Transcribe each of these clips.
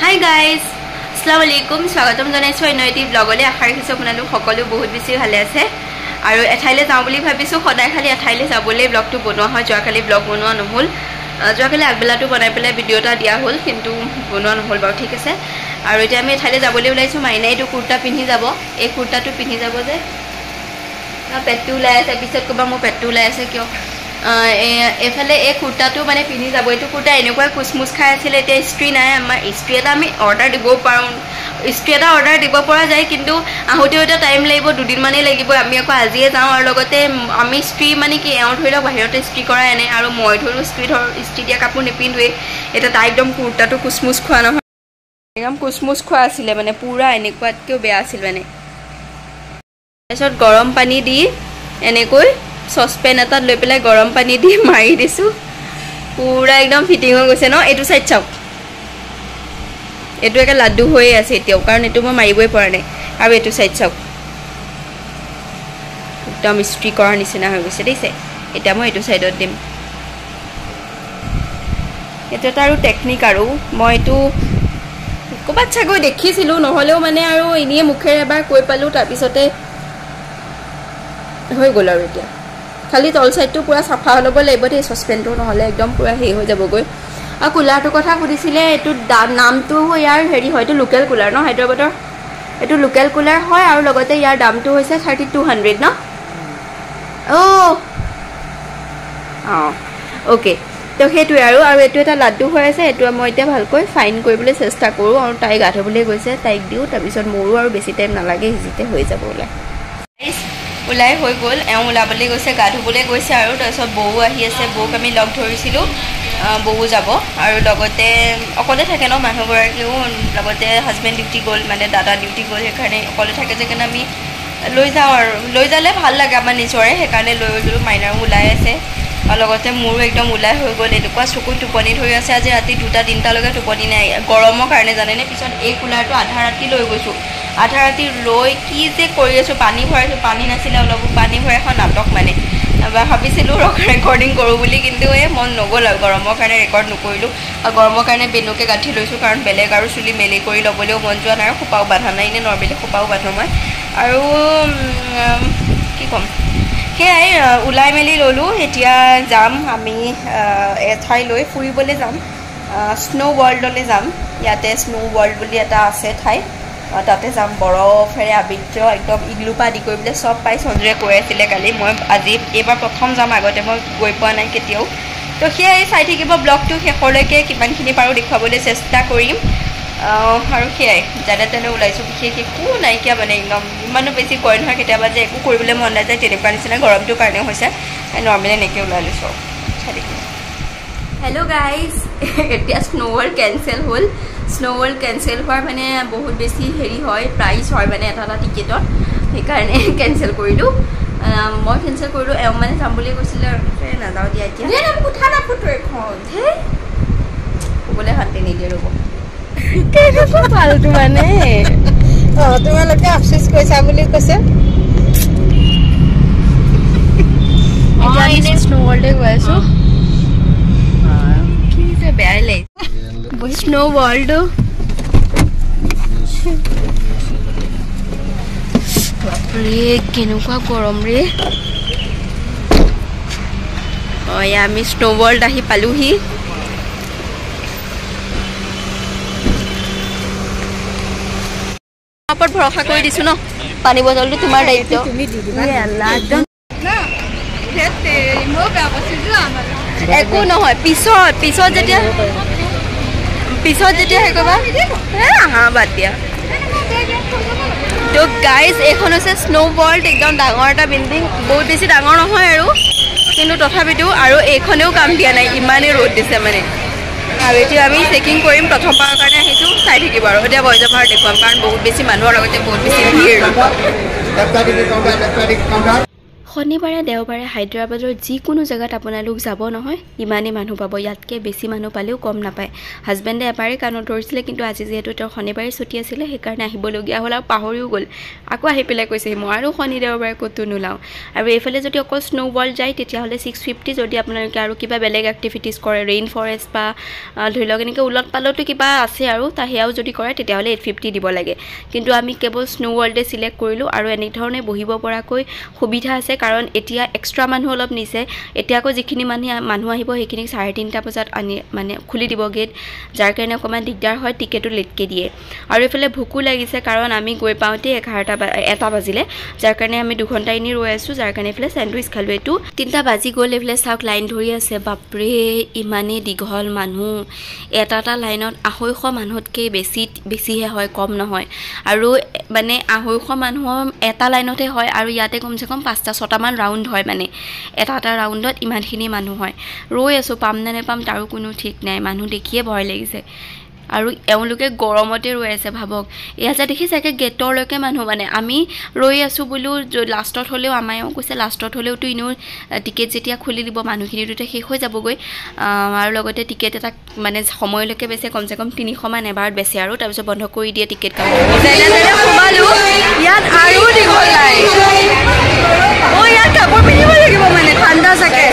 Hi guys, আসসালামু আলাইকুম। স্বাগতম জনাইছোঁ অন্য এটি ব্লগলৈ। আশা ৰাখিছোঁ আপোনালোক সকলো বহুত বেছি ভালে আছে। আৰু এঠাইলৈ যাওঁ বুলি ভাবিছোঁ, সদায় খালি এঠাইলৈ যাবলৈ ব্লগটো বনোৱা হয়। যোৱাকালি ব্লগ বনোৱা নহ'ল, যোৱাকালি আগবেলাটো বনাই পেলাই ভিডিঅ' এটা দিয়া হ'ল, কিন্তু বনোৱা নহ'ল বাৰু, ঠিক আছে। আৰু এতিয়া আমি এঠাইলৈ যাবলৈ ওলাইছোঁ। মাইনাই এইটো কুৰ্তা পিন্ধি যাব, এই কুৰ্তাটো পিন্ধি যাব যে পেটটো ওলাই আছে, পিছত ক'বা মোৰ পেটটো ওলাই আছে কিয়। এইফালে এই কুৰ্তাটো মানে পিন্ধি যাব। এইটো কুৰ্তা এনেকুৱাই কোচমোচ খাই আছিলে, এতিয়া ইস্ত্ৰি নাই আমাৰ। ইস্ত্ৰি এটা আমি অৰ্ডাৰ দিবও পাৰোঁ, ইস্ত্ৰি এটা অৰ্ডাৰ দিব পৰা যায়, কিন্তু আহোঁতেও এতিয়া টাইম লাগিব, দুদিনমানেই লাগিব। আমি আকৌ আজিয়ে যাওঁ। আৰু লগতে আমি ইস্ত্ৰি মানে কি, এওঁ ধৰি লওক বাহিৰতে ইস্ত্ৰি কৰা এনে, আৰু মই ধৰিলোঁ ইস্ত্ৰি ধৰ ইস্ত্ৰি দিয়া কাপোৰ নিপিন্ধোৱেই। এতিয়া তাই একদম কুৰ্তাটো কোচমোচ খোৱা নহয়, একদম কোচমোচ খোৱা আছিলে মানে, পূৰা এনেকুৱাতকৈও বেয়া আছিল মানে। তাৰপিছত গৰম পানী দি এনেকৈ চচপেন এটাত লৈ পেলাই গৰম পানী দি মাৰি দিছোঁ, পূৰা একদম ফিটিং হৈ গৈছে ন। এইটো চাইড চাওক, এইটো একে লাড্ডু হৈয়ে আছে এতিয়াও, কাৰণ এইটো মই মাৰিবই পৰা নাই। আৰু এইটো চাইড চাওক, একদম ইস্ত্ৰি কৰাৰ নিচিনা হৈ গৈছে, দেখিছে। এতিয়া মই এইটো চাইডত দিম। এইটো এটা আৰু টেকনিক, আৰু মই এইটো ক'ৰবাত চাগৈ দেখিছিলোঁ, নহ'লেও মানে আৰু এনেই মুখেৰে এবাৰ কৈ পালোঁ, তাৰপিছতে হৈ গ'ল। আৰু এতিয়া খালি তল চাইডটো পূৰা চাফা হৈ ল'ব লাগিব দেই চচপেনটো, নহ'লে একদম পূৰা হেৰি হৈ যাবগৈ। আৰু কুলাৰটোৰ কথা সুধিছিলে, এইটো নামটো ইয়াৰ হেৰি হয়, এইটো লোকেল কুলাৰ ন, হায়দৰাবাদৰ এইটো লোকেল কুলাৰ হয়। আৰু লগতে ইয়াৰ দামটো হৈছে 3200 ন। অ' অঁ অ'কে, তো সেইটোৱে। আৰু আৰু এইটো এটা লাড্ডু হৈ আছে, এইটো মই এতিয়া ভালকৈ ফাইন কৰিবলৈ চেষ্টা কৰোঁ। আৰু তাই গা ধুবলৈ গৈছে, তাইক দিওঁ, তাৰপিছত মোৰো আৰু বেছি টাইম নালাগে, সিজিতে হৈ যাব। ওলাই ওলাই হৈ গ'ল, এওঁ ওলাবলৈ গৈছে, গা ধুবলৈ গৈছে। আৰু তাৰপিছত বৌ আহি আছে, বৌক আমি লগ ধৰিছিলোঁ, বৌ যাব। আৰু লগতে অকলে থাকে ন মানুহগৰাকীও, লগতে হাজবেণ্ড ডিউটি গ'ল, মানে দাদা ডিউটি গ'ল, সেইকাৰণে অকলে থাকে যে, কাৰণে আমি লৈ যাওঁ। আৰু লৈ যালে ভাল লাগে আমাৰ নিজৰে, সেইকাৰণে লৈ গ'লোঁ। মাইনাৰো ওলাই আছে, আৰু লগতে মোৰো একদম ওলাই হৈ গ'ল। এনেকুৱা চকুত টোপনি ধৰি আছে, আজি ৰাতি 2টা 3টালৈকে টোপনি নাই গৰমৰ কাৰণে, জানেনে। পিছত এই কুলাৰটো আধা ৰাতি লৈ গৈছোঁ, আধা ৰাতি লৈ কি যে কৰি আছোঁ, পানী ভৰাইছোঁ, পানী নাছিলে অলপো, পানী ভৰাই এখন নাটক মানে। ভাবিছিলোঁ ৰেকৰ্ডিং কৰোঁ বুলি, কিন্তু এই মন নগ'ল আৰু গৰমৰ কাৰণে ৰেকৰ্ড নকৰিলোঁ। আৰু গৰমৰ কাৰণে বেনুকে গাঁঠি লৈছোঁ, কাৰণ বেলেগ আৰু চুলি মেলি কৰি ল'বলৈও মন যোৱা নাই, আৰু খোপাও বান্ধা নাই, এনেই নৰ্মেলি খোপাও বান্ধো মই। আৰু কি ক'ম, সেয়াই ওলাই মেলি ল'লোঁ। এতিয়া যাম আমি এঠাইলৈ ফুৰিবলৈ যাম, স্ন' ৱৰ্ল্ডলৈ যাম। ইয়াতে স্ন' ৱৰ্ল্ড বুলি এটা আছে ঠাই, তাতে যাম। বৰফেৰে আবৃত একদম ইগলু পৰা আদি কৰি পেলাই চব পাই, সঞ্জুৱে কৈ আছিলে কালি। মই আজি এইবাৰ প্ৰথম যাম, আগতে মই গৈ পোৱা নাই কেতিয়াও। তো সেয়াই, চাই থাকিব ব্লগটো শেষলৈকে, কিমানখিনি পাৰোঁ দেখুৱাবলৈ চেষ্টা কৰিম। আৰু সেয়াই, যেনে তেনে ওলাইছোঁ, বিশেষ একো নাইকিয়া মানে, একদম ইমানো বেছি কয় নহয় কেতিয়াবা যে একো কৰিবলৈ মন নাযায়, তেনেকুৱা নিচিনা গৰমটোৰ কাৰণেও হৈছে। নৰ্মেলি এনেকৈ ওলাই লৈছোঁ, চাই থাকিব। হেল্ল' গাইজ, এতিয়া স্ন' ৱৰ্ল্ড কেঞ্চেল হ'ল। স্ন' ৱৰ্ল্ড কেঞ্চেল হোৱাৰ মানে বহুত বেছি হেৰি হয়, প্ৰাইচ হয় মানে এটা এটা টিকেটত, সেইকাৰণে কেঞ্চেল কৰিলোঁ। মই কেঞ্চেল কৰিলোঁ, এওঁ মানে যাম বুলি কৈছিলে, আৰু নাযাওঁ দিয়া এতিয়া। ধেই ক'বলৈ শান্তি নিদিয়ে, ৰ'ব। কেনেকুৱা ফাল্টু মানে। অঁ, তোমালোকে আফচোচ কৰিছা বুলি কৈছে। এতিয়া আমি স্ন' ৱৰ্ল্ডে গৈ আছোঁ, কি যে বেয়াই লাগিছে স্ন' ৱৰ্ল্ড। বাপৰে কেনেকুৱা গৰম ৰে। অঁ, এয়া আমি স্ন' ৱৰ্ল্ড আহি পালোহি। ওপৰত ভৰসা কৰি দিছো ন, পানী বটলটো তোমাৰ দায়িত্ব। একদম একো নহয়, পিছত পিছত যেতিয়া পিছত যেতিয়া সেই কৰিবা, আহা বাদ দিয়া। তো গাইজ, এইখন হৈছে স্ন' ৱৰ্ল্ড, একদম ডাঙৰ এটা বিল্ডিং, বহুত বেছি ডাঙৰ নহয় আৰু, কিন্তু তথাপিতো। আৰু এইখনেও কাম দিয়া নাই, ইমানেই ৰ'দ দিছে মানে। আৰু এতিয়া আমি চেকিং কৰিম, প্ৰথমবাৰৰ কাৰণে আহিছোঁ, চাই থাকিব। আৰু এতিয়া বইজ অফাৰ দেখুৱাম, কাৰণ বহুত বেছি মানুহৰ লগতে বহুত বেছি ভিৰ। শনিবাৰে দেওবাৰে হায়দৰাবাদৰ যিকোনো জেগাত আপোনালোক যাব নহয়, ইমানেই মানুহ পাব, ইয়াতকৈ বেছি মানুহ পালেও কম নাপায়। হাজবেণ্ডে এবাৰেই কাণত ধৰিছিলে, কিন্তু আজি যিহেতু তেওঁৰ শনিবাৰে ছুটি আছিলে সেইকাৰণে আহিবলগীয়া হ'ল আৰু পাহৰিও গ'ল। আকৌ আহি পেলাই কৈছে মই আৰু শনি দেওবাৰে ক'তো নোলাওঁ। আৰু এইফালে যদি অকল স্ন' ৱৰ্ল্ড যায় তেতিয়াহ'লে 650। যদি আপোনালোকে আৰু কিবা বেলেগ এক্টিভিটিছ কৰে, ৰেইন ফৰেষ্ট বা ধৰি লওক এনেকৈ ওলট পালতো কিবা আছে আৰু সেয়াও যদি কৰে তেতিয়াহ'লে 850 দিব লাগে। কিন্তু আমি কেৱল স্ন' ৱৰ্ল্ডে চিলেক্ট কৰিলোঁ। আৰু এনেধৰণে বহিব পৰাকৈ সুবিধা আছে, কাৰণ এতিয়া এক্সট্ৰা মানুহ অলপ নিছে। এতিয়া আকৌ যিখিনি মানুহ আহিব সেইখিনিক 3:30 বজাত আনি মানে খুলি দিব গেট, যাৰ কাৰণে অকণমান দিগদাৰ হয়, টিকেটো লেটকৈ দিয়ে। আৰু এইফালে ভোকো লাগিছে, কাৰণ আমি গৈ পাওঁতে 1 বাজিলে, যাৰ কাৰণে আমি 2 ঘণ্টা এনেই ৰৈ আছোঁ, যাৰ কাৰণে এইফালে চেণ্ডউইচ খালোঁ। এইটো 3টা বাজি গ'ল। এইফালে চাওক লাইন ধৰি আছে, বাপৰে ইমানেই দীঘল মানুহ। এটা এটা লাইনত 250 মানুহতকৈ বেছিহে হয়, কম নহয়। আৰু মানে 250 মানুহৰ এটা লাইনতে হয়, আৰু ইয়াতে কমচে কম 5টা 6টামান ৰাউণ্ড হয়, মানে এটা এটা ৰাউণ্ডত ইমানখিনি মানুহ হয়। ৰৈ আছোঁ, পাম নে নাপাম তাৰো কোনো ঠিক নাই, মানুহ দেখিয়ে ভয় লাগিছে। আৰু এওঁলোকে গৰমতে ৰৈ আছে, ভাবক। এয়া যে দেখিছে একে গেটৰলৈকে মানুহ, মানে আমি ৰৈ আছোঁ বোলো লাষ্টত হ'লেও, আমাৰ এওঁ কৈছে লাষ্টত হ'লেওতো এনেও টিকেট যেতিয়া খুলি দিব মানুহখিনিতো শেষ হৈ যাবগৈ। আৰু লগতে টিকেট এটা মানে সময়লৈকে বেচে, কমচে কম 300মান এবাৰত বেচে, আৰু তাৰপিছত বন্ধ কৰি দিয়ে টিকেট কাউণ্টাৰ। ইয়াত আৰু দীঘল লাইন। অ' ইয়াত কাপোৰ পিন্ধিব লাগিব, মানে ঠাণ্ডা চাগে।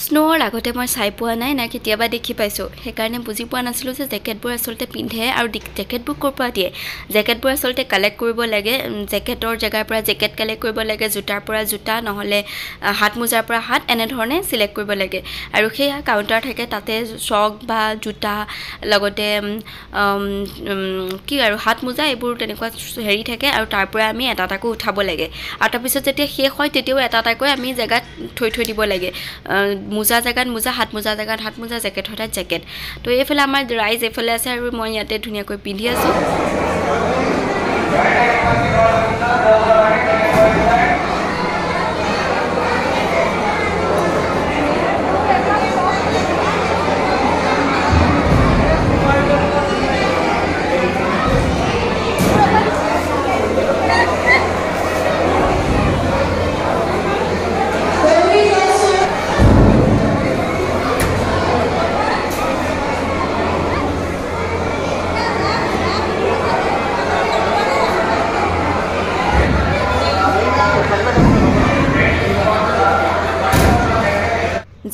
স্ন'ৰ আগতে মই চাই পোৱা নাই, না কেতিয়াবা দেখি পাইছোঁ, সেইকাৰণে বুজি পোৱা নাছিলোঁ যে জেকেটবোৰ আচলতে পিন্ধে আৰু জেকেটবোৰ ক'ৰ পৰা দিয়ে। জেকেটবোৰ আচলতে কালেক্ট কৰিব লাগে, জেকেটৰ জেগাৰ পৰা জেকেট কালেক্ট কৰিব লাগে, জোতাৰ পৰা জোতা, নহ'লে হাত মোজাৰ পৰা হাত, এনেধৰণে চিলেক্ট কৰিব লাগে। আৰু সেয়া কাউণ্টাৰ থাকে, তাতে চক বা জোতা, লগতে কি আৰু হাত মোজা এইবোৰ তেনেকুৱা হেৰি থাকে, আৰু তাৰ পৰা আমি এটা এটাকৈ উঠাব লাগে। আৰু তাৰপিছত যেতিয়া শেষ হয় তেতিয়াও এটা এটাকৈ আমি জেগাত থৈ থৈ দিব লাগে, মোজা জেগাত মোজা, হাত মোজা জেগাত হাত মোজা, জেকেট সদায় জেকেট। তো এইফালে আমাৰ ৰাইজ এইফালে আছে আৰু মই ইয়াতে ধুনীয়াকৈ পিন্ধি আছোঁ।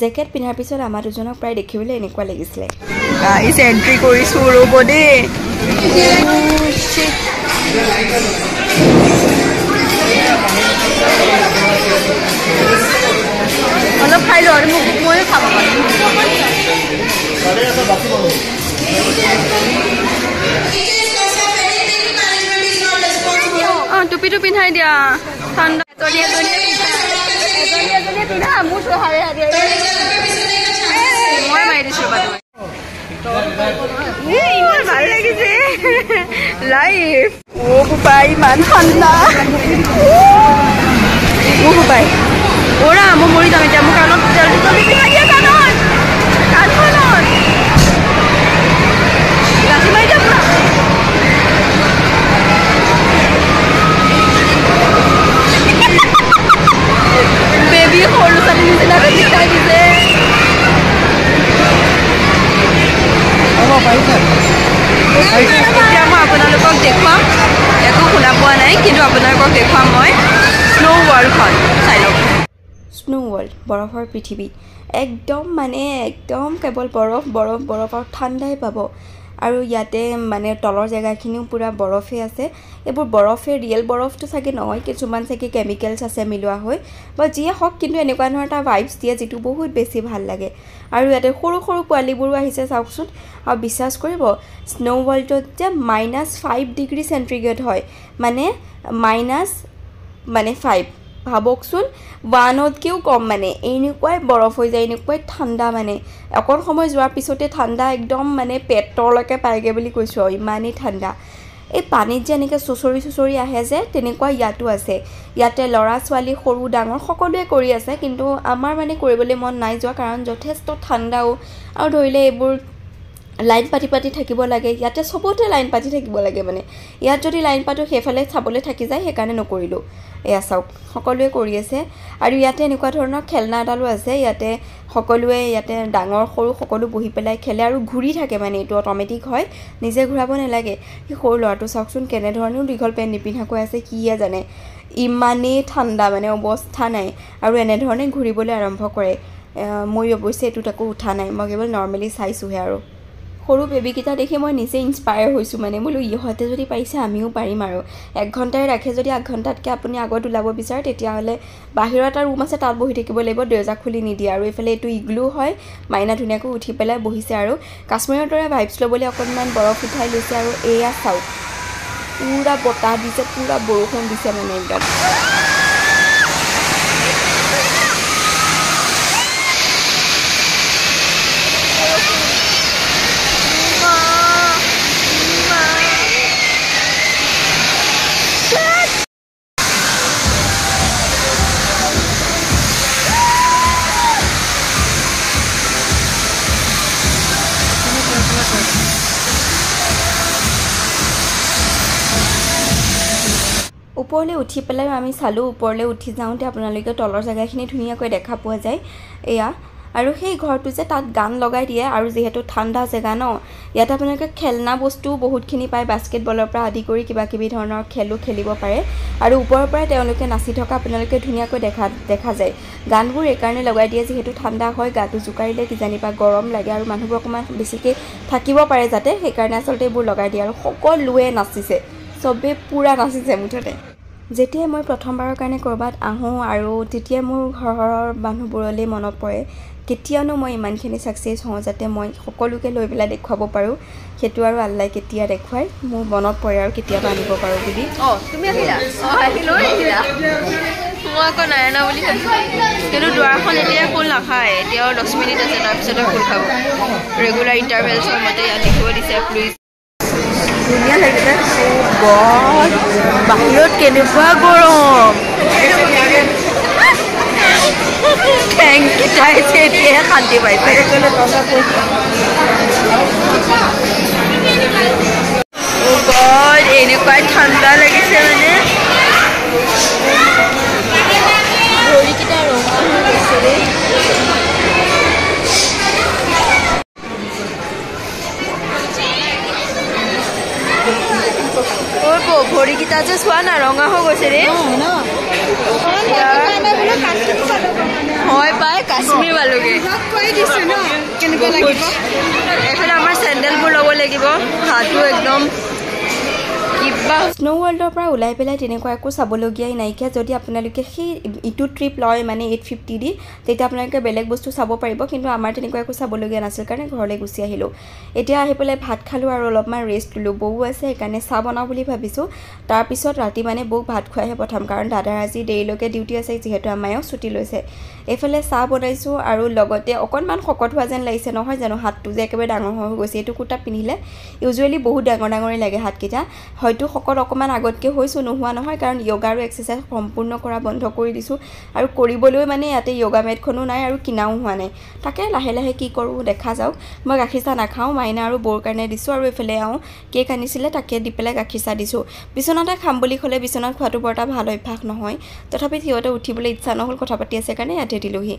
জেকেট পিন্ধাৰ পিছত আমাৰ দুজনক প্ৰায় দেখিবলৈ এনেকুৱা লাগিছিলে। গাইজ এন্ট্ৰি কৰিছো, ৰ'ব দেই। অলপ খাই লওঁ আৰু মোক ময়ো খাব পাৰোঁ। অঁ টুপিটো পিন্ধাই দিয়া, ঠাণ্ডা। এজনী এজনীয়ে পিন্ধা, মোৰ চহাৰে মই মাৰি দিছোঁ। ইমান ভাল লাগিছে লাইফ। অ' বোপাই ইমান ঠাণ্ডা, অ' বোপাই অ'ৰা মই মৰি যাম এতিয়া। মোৰ কাণত জল্দি জল্দি পিন্ধাই দিয়া, কাণত কাণখনত গাঁঠি মাৰি দিয়া পুৰা। বেবী সৰু ছোৱালী নিচিনাকৈ পিন্ধাই দিছে। এতিয়া মই আপোনালোকক দেখুৱাম, একো শুনা পোৱা নাই কিন্তু আপোনালোকক দেখুৱাম মই স্ন' ৱৰ্ল্ডখন, চাই লওক। স্ন' ৱৰ্ল্ড, বৰফৰ পৃথিৱী, একদম মানে একদম কেৱল বৰফ বৰফ বৰফ আৰু ঠাণ্ডাই পাব। আৰু ইয়াতে মানে তলৰ জেগাখিনিও পূৰা বৰফেই আছে। এইবোৰ বৰফে, ৰিয়েল বৰফটো চাগে নহয়, কিছুমান চাগে কেমিকেলছ আছে মিলোৱা হৈ বা যিয়ে হওক, কিন্তু এনেকুৱা ধৰণৰ এটা ভাইবছ দিয়ে যিটো বহুত বেছি ভাল লাগে। আৰু ইয়াতে সৰু সৰু পোৱালিবোৰো আহিছে চাওকচোন। আৰু বিশ্বাস কৰিব, স্ন' ৱৰ্ল্ডত যে -5 ডিগ্ৰী চেণ্টিগ্ৰেড হয়, মানে মাইনাছ মানে 5, ভাবকচোন 1তকৈও কম, মানে এনেকুৱাই বৰফ হৈ যায়, এনেকুৱাই ঠাণ্ডা, মানে অকণ সময় যোৱাৰ পিছতে ঠাণ্ডা একদম মানে পেটৰলৈকে পায়গৈ বুলি কৈছোঁ আৰু, ইমানেই ঠাণ্ডা। এই পানীত যে এনেকৈ চুঁচৰি চুঁচৰি আহে যে, তেনেকুৱা ইয়াতো আছে। ইয়াতে ল'ৰা ছোৱালী সৰু ডাঙৰ সকলোৱে কৰি আছে, কিন্তু আমাৰ মানে কৰিবলৈ মন নাই যোৱা, কাৰণ যথেষ্ট ঠাণ্ডাও আৰু ধৰিলে এইবোৰ লাইন পাতি পাতি থাকিব লাগে। ইয়াতে চবতে লাইন পাতি থাকিব লাগে, মানে ইয়াত যদি লাইন পাতোঁ সেইফালে চাবলৈ থাকি যায়, সেইকাৰণে নকৰিলোঁ। এয়া চাওক সকলোৱে কৰি আছে। আৰু ইয়াতে এনেকুৱা ধৰণৰ খেলনা এডালো আছে, ইয়াতে সকলোৱে ইয়াতে ডাঙৰ সৰু সকলো বহি পেলাই খেলে আৰু ঘূৰি থাকে, মানে এইটো অট'মেটিক হয়, নিজে ঘূৰাব নালাগে। সেই সৰু ল'ৰাটো চাওকচোন কেনেধৰণেও দীঘল পেণ্ট নিপিন্ধাকৈ আছে, কিয়ে জানে, ইমানেই ঠাণ্ডা মানে অৱস্থা নাই। আৰু এনেধৰণে ঘূৰিবলৈ আৰম্ভ কৰে। মই অৱশ্যে এইটোত আকৌ উঠা নাই, মই কেৱল নৰ্মেলি চাইছোঁহে। আৰু সৰু বেবীকেইটা দেখি মই নিজে ইনস্পায়াৰ হৈছোঁ, মানে বোলো ইহঁতে যদি পাৰিছে আমিও পাৰিম। আৰু 1 ঘণ্টাই ৰাখে, যদি 8 ঘণ্টাতকৈ আপুনি আগত ওলাব বিচাৰে তেতিয়াহ'লে বাহিৰত এটা ৰুম আছে, তাত বহি থাকিব লাগিব, দৰ্জা খুলি নিদিয়ে। আৰু এইফালে এইটো ইগ্লু হয়, মাইনা ধুনীয়াকৈ উঠি পেলাই বহিছে আৰু কাশ্মীৰৰ দৰে ভাইবছ ল'বলৈ অকণমান বৰফ উঠাই লৈছে। আৰু এয়া চাওক পূৰা বতাহ দিছে, পূৰা বৰষুণ দিছে, মানে একদম। ওপৰলৈ উঠি পেলাই আমি চালোঁ, ওপৰলৈ উঠি যাওঁতে আপোনালোকে তলৰ জেগাখিনি ধুনীয়াকৈ দেখা পোৱা যায়। এয়া আৰু সেই ঘৰটো যে তাত গান লগাই দিয়ে, আৰু যিহেতু ঠাণ্ডা জেগা ন, ইয়াত আপোনালোকে খেলনা বস্তুও বহুতখিনি পায়, বাস্কেটবলৰ পৰা আদি কৰি কিবা কিবি ধৰণৰ খেলো খেলিব পাৰে। আৰু ওপৰৰ পৰাই তেওঁলোকে নাচি থকা আপোনালোকে ধুনীয়াকৈ দেখা যায়। গানবোৰ এইকাৰণে লগাই দিয়ে যিহেতু ঠাণ্ডা হয়, গাটো জোকাৰিলে কিজানিবা গৰম লাগে আৰু মানুহবোৰ অকণমান বেছিকৈ থাকিব পাৰে যাতে, সেইকাৰণে আচলতে এইবোৰ লগাই দিয়ে। আৰু সকলোৱে নাচিছে, চবেই পূৰা নাচিছে মুঠতে। যেতিয়াই মই প্ৰথমবাৰৰ কাৰণে ক'ৰবাত আহোঁ আৰু তেতিয়াই মোৰ ঘৰৰ মানুহবোৰলৈ মনত পৰে, কেতিয়ানো মই ইমানখিনি ছাকচেছ হওঁ যাতে মই সকলোকে লৈ পেলাই দেখুৱাব পাৰোঁ। সেইটো আৰু আল্লাই কেতিয়া দেখুৱায় মোৰ মনত পৰে আৰু কেতিয়াবা আনিব পাৰোঁ বুলি। অঁ তুমি আহিলা? অঁ আহিলোঁ, আহিলা। মই আকৌ নাই অনা বুলি ভাবিছোঁ, কিন্তু দুৱাৰখন এতিয়া খোল নাখায়, এতিয়াও 10 মিনিট আছে, তাৰপিছতে খোল খাব। ৰেগুলাৰ ইণ্টাৰভেলছৰ মতে ইয়াত লিখিব দিছে প্লিজ। ধুনীয়া লাগিছে গছ, বাহিৰত কেনেকুৱা গৰম, ঠেংকেইটা এতিয়াহে শান্তি পাইছে। এনেকুৱাই ঠাণ্ডা লাগিছে, মানে ভৰিকেইটা ৰঙা হৈ গৈছে দেই। ভৰিকেইটা যে চোৱা না ৰঙা হৈ গৈছে ৰে। হয় পাই কাশ্মীৰ পালোগে। এইফালে আমাৰ চেণ্ডেলবোৰ ল'ব লাগিব, হাতো একদম কিবা। স্ন' ৱৰ্ল্ডৰ পৰা ওলাই পেলাই তেনেকুৱা একো চাবলগীয়াই নাইকিয়া। যদি আপোনালোকে সেই ইটো ট্ৰিপ লয় মানে 850 দি, তেতিয়া আপোনালোকে বেলেগ বস্তু চাব পাৰিব, কিন্তু আমাৰ তেনেকুৱা একো চাবলগীয়া নাছিল কাৰণে ঘৰলৈ গুচি আহিলোঁ। এতিয়া আহি পেলাই ভাত খালোঁ আৰু অলপমান ৰেষ্ট ল'লোঁ। বৌ আছে সেইকাৰণে চাহ বনাওঁ বুলি ভাবিছোঁ, তাৰপিছত ৰাতি মানে বৌক ভাত খুৱাইহে পঠাম, কাৰণ দাদাৰ আজি দেৰিলৈকে ডিউটি আছে, যিহেতু আমায়েও ছুটি লৈছে। এইফালে চাহ বনাইছোঁ আৰু লগতে অকণমান শকত হোৱা যেন লাগিছে নহয় জানো, হাতটো যে একেবাৰে ডাঙৰ হৈ গৈছে। এইটো কুৰ্তা পিন্ধিলে ইউজুৱেলি বহুত ডাঙৰ ডাঙৰেই লাগে হাতকেইটা, হয়তো শকত অকণমান আগতকৈ হৈছোঁ নোহোৱা নহয়, কাৰণ য়োগা আৰু এক্সাৰচাইজ সম্পূৰ্ণ কৰা বন্ধ কৰি দিছোঁ আৰু কৰিবলৈ মানে ইয়াতে য়োগা মেটখনো নাই আৰু কিনাও হোৱা নাই। তাকে লাহে লাহে কি কৰোঁ দেখা যাওক। মই গাখীৰ চাহ নাখাওঁ, মাইনা আৰু বৌৰ কাৰণে দিছোঁ। আৰু এইফালে এওঁ কেক আনিছিলে, তাকে দি পেলাই গাখীৰ চাহ দিছোঁ। বিচনাতে খাম বুলি ক'লে বিচনাত খোৱাটো বৰ এটা ভাল অভ্যাস নহয়, তথাপি সিহঁতে উঠিবলৈ ইচ্ছা নহ'ল, কথা পাতি আছে কাৰণে ইয়াতে দিলোঁহি।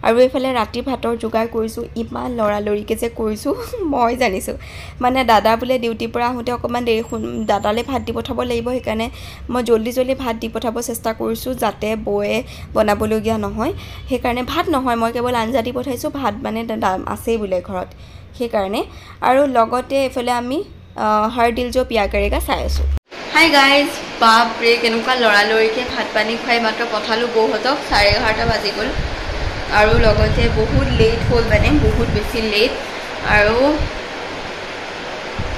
আৰু এইফালে ৰাতি ভাতৰ যোগাৰ কৰিছোঁ, ইমান লৰালৰিকৈ যে কৰিছোঁ মই জানিছোঁ। মানে দাদা বোলে ডিউটিৰ পৰা আহোঁতে অকণমান দেৰি, দাদালৈ ভাত দি পঠাব লাগিব, সেইকাৰণে মই জল্দি জল্দি ভাত দি পঠাব চেষ্টা কৰিছোঁ যাতে বৌয়ে বনাবলগীয়া নহয়। সেইকাৰণে ভাত নহয়, মই কেৱল আঞ্জা দি পঠাইছোঁ, ভাত মানে আছেই বোলে ঘৰত, সেইকাৰণে। আৰু লগতে এইফালে আমি হৰ দিল জো পিয়াৰ কৰেগা চাই আছোঁ। হাই গাইজ, বাপৰে কেনেকুৱা লৰালৰিকৈ ভাত পানী খুৱাই মাত্ৰ পঠালোঁ বৌহঁতক। 11:30 বাজি গ'ল আৰু লগতে বহুত লেট হ'ল, মানে বহুত বেছি লেট। আৰু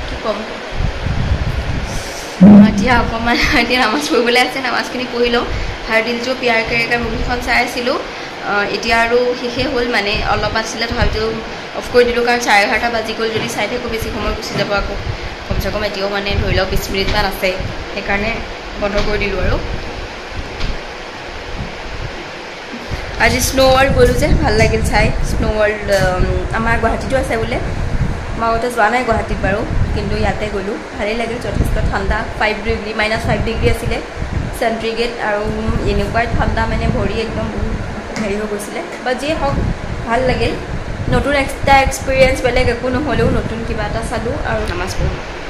কি ক'ম, এতিয়া অকণমান এতিয়া নামাজ পঢ়িবলৈ আছে, নামাজখিনি পঢ়ি লওঁ। হাৰ দিল জো পিয়াৰ কৰেগা মুভিখন চাই আছিলোঁ, এতিয়া আৰু শেষেই হ'ল, মানে অলপ আছিলে তথাপিতো অফ কৰি দিলোঁ, কাৰণ 11:30 বাজি গ'ল। যদি চাই থাকোঁ বেছি সময় গুচি যাব আকৌ। কমচে কম এতিয়াও মানে ধৰি লওক 20 মিনিটমান আছে, সেইকাৰণে বন্ধ কৰি দিলোঁ আৰু। আজি স্ন' ৱৰ্ল্ড গ'লোঁ যে, ভাল লাগিল চাই। স্ন' ৱৰ্ল্ড আমাৰ গুৱাহাটীতো আছে বোলে, মই আগতে যোৱা নাই গুৱাহাটীত বাৰু, কিন্তু ইয়াতে গ'লোঁ, ভালেই লাগিল। যথেষ্ট ঠাণ্ডা, 5 ডিগ্ৰী -5 ডিগ্ৰী আছিলে চেণ্ট্ৰি গেট, আৰু এনেকুৱাই ঠাণ্ডা মানে ভৰি একদম বহুত হেৰি হৈ গৈছিলে। বা যিয়ে হওক ভাল লাগিল, নতুন এটা এক্সপিৰিয়েঞ্চ, বেলেগ একো নহ'লেও নতুন কিবা এটা চালোঁ। আৰু নামাজ পঢ়োঁ।